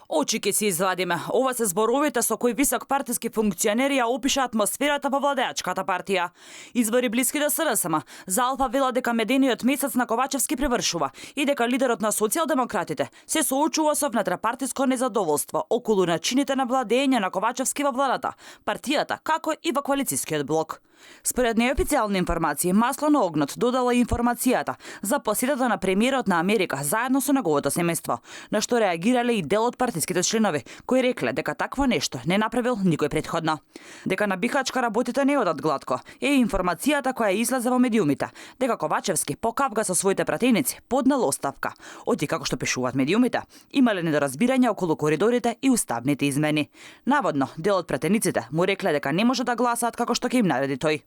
Очи ќе си извадиме. Ова се зборовите со кои висок партиски функционери ја опиша атмосферата во владеачката партија. Извори блиски до СРСМ, за Алфа вела дека медениот месец на Ковачевски привршува и дека лидерот на социјалдемократите се соочува со внетрапартиско незадоволство околу начините на владење на Ковачевски во владата, партијата, како и во коалицијскиот блок. Според неофицијални информации, масло на огнот додала информацијата за посетата на премиерот на Америка заедно со неговото семејство, на што реагирале и дел од партиските членови, кои рекле дека такво нешто не направил никој претходно. Дека на Бихачка работите не одат глатко е информацијата која излезе во медиумите, дека Ковачевски по кавга со своите пратеници поднел оставка. Оти како што пишуваат медиумите, имале недоразбирање околу коридорите и уставните измени. Наводно, дел од пратениците му рекле дека не може да гласаат како што ќе им нареди тој.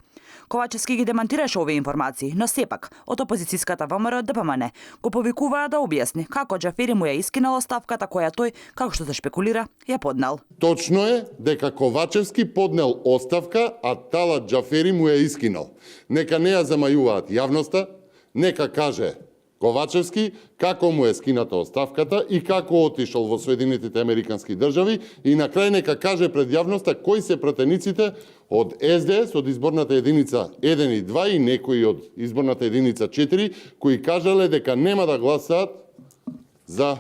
Ковачевски ги демантираше овие информации, но сепак од опозицијската ВМРО ДПМН го повикуваа да објасни како Џафери му ја искинал оставката која тој, како што се шпекулира, ја поднел. Точно е дека Ковачевски поднел оставка, а Талат Џафери му ја искинал. Нека не ја замајуваат јавноста, нека каже Ковачевски како му е скината оставката и како отишол во Соединетите Американски држави и на крај нека каже пред јавноста кои се пратениците од СДС, од изборната единица 1 и 2 и некои од изборната единица 4, кои кажале дека нема да гласаат за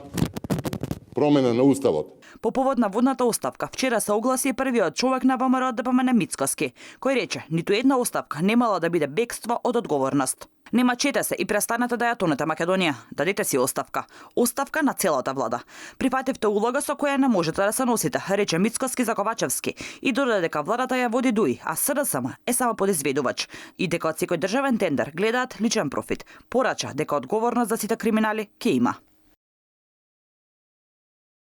промена на уставот. По повод на водната оставка, вчера се огласи првиот човек на ВМРО ДПМН Мицкоски, кој рече ниту една оставка немала да биде бегство од одговорност. Не мачете се и престанете да ја тонете Македонија. Дадете си оставка. Оставка на целата влада. Прифативте улога со која не можете да се носите, рече Мицкоски за Ковачевски и додаде дека владата ја води ДУИ, а СРСМ е само подизведувач и дека од секој државен тендер гледаат личен профит. Порача дека одговорност за сите криминали ќе има.